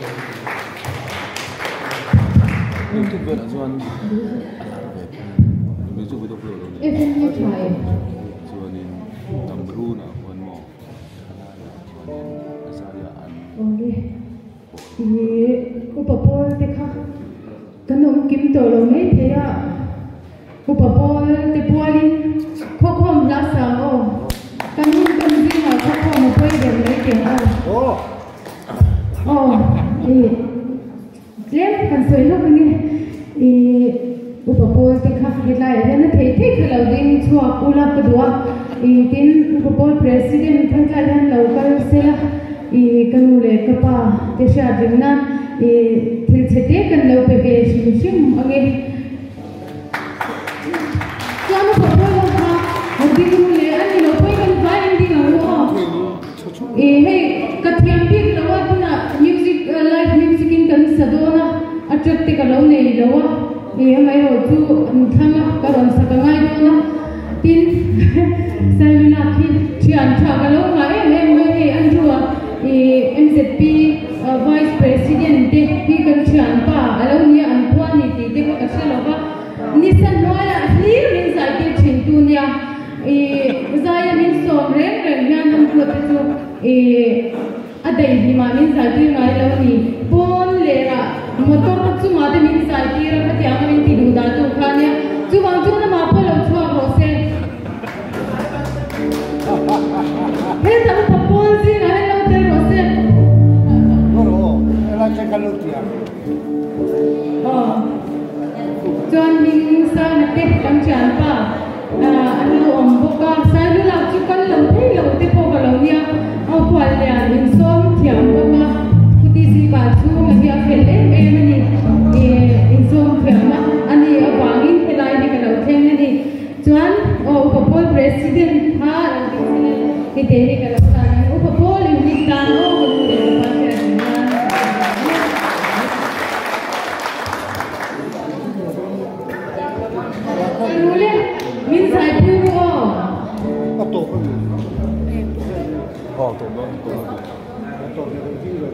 YouTube velah chuan a lar ve music video pawh alo nei a chuanin Damruna khuan maw thalaiah chuanin a zaiah an Upa pawl te kha kan awm kim tawh lo mai thei a, upa pawl te pualin khawkhawm hla sang aw, kan hun tawn zingah khawkhawm a pawi ber mai teh aw. Aw ih tlem kan sawi lawk ange ih upa pawl te kha hetlaiah hian a theih theih kha lo ding chhuak ula ka duh a, ih tin upa pawl president kha hetlaiah hian lo kal sela. I ka nu leh ka pa te hriat reng nan i thil chhe te kan lo pe ve hrim hrim ange. Chuan a fapa ho kha a ding ru leh a ni lo pawhin kan vai an ding ang u aw. I hei ka thiam bik lo a tunah music live music in kan sa dawn a, a track te ka lo nei lo a, i amaherawh chu an thlang a ka rawn sak a ngai dawn a. Tin, Sailulak hi thian tha ka lo nghah em em mai hei Andrew-a i MZP Vice President te hi kan thianpa a lo nia an khua ni tih te kha ka hre lo va, nisa hnuaiah hlir min zai tir thin tu nia i zaia min sawm reng reng hian Andrew-a te chu i a daihlimah min zai tir ngai lo ni. Pawn lerah motor chungah te min zai tir a, khatianga min ti duh dah tu kha nia. Chuvang chuan amah pawh lo chhuak rawh se. Hetah upa pawl zingah hian lo tel rawh se. Aw. Chuan hming Sanga te kan thianpa an lo awm bawk a, Sailulak chu kal lo thei lo te pawh ka lo nia, aw khual lian insawm thiam bawk a, Puti Siva chhunga hi a fel em em a ni, insawm thiam a a ni avangin helai hi ka lo thleng a ni. Chuan aw Upa Pawl President kha lo tih sin a, hite hi ka lo tan ang, Upa Pawl unit tan aw ka nu leh ka pa hriat reng nan. Rule min zai pui ru aw. A tawp a ni. Aw tawp dawn tawp. A tawp leh kan ding lo.